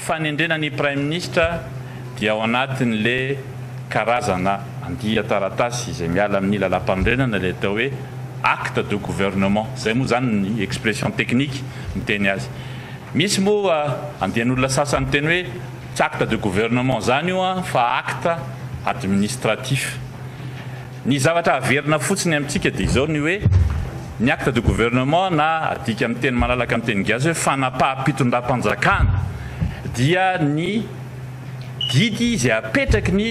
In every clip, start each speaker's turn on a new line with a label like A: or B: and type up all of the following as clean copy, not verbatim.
A: Fanendrena ny Praiminisitra dia ao anatin'le karazana andian-taratasy izay miala amin'ny lalàmpanorenana ilay atao hoe acte de gouvernement, izay moa izany ny expression technique miteny azy. Misy moa andian'olona sasany miteny hoe tsy acte de gouvernement izany io fa acte administratif. Ny zavatra averina fotsiny amintsika dia izao ny hoe ny acte de gouvernement na adika amin'ny teny malalaka amin'ny teny gasy hoe fanapaham-pitondram-panjakana dia ny didy izay apetraky ny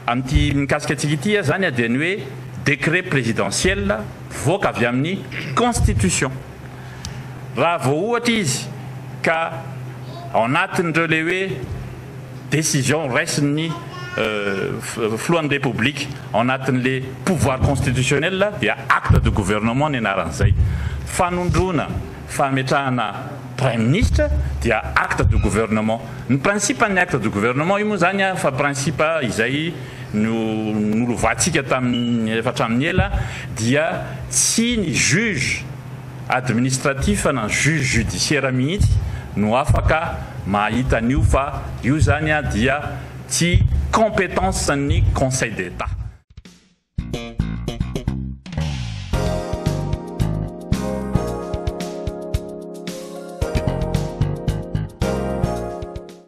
A: amin'ity mikasika antsika ity izany dia ny hoe décret présidentiel mivoaka avy amin'ny constitution. Raha vao ohatra izy ka ao anatin'ireo ilay hoe décision raisin'ny filohan'ny Repoblika ao anatin'ilay pouvoir constitutionnel dia acte de gouvernement ny anaran'izay. Fanondroana fametrahana Praiminisitra dia acte de gouvernement. Ny principe ny acte de gouvernement io moa izany fa principe izay no nolovantsika tamin'ny efa hatramin'ny ela dia tsy ny juge administratif na juge judiciaire mihitsy no afaka mahita an'io fa io izany dia tsy compétence ny conseil d'Etat.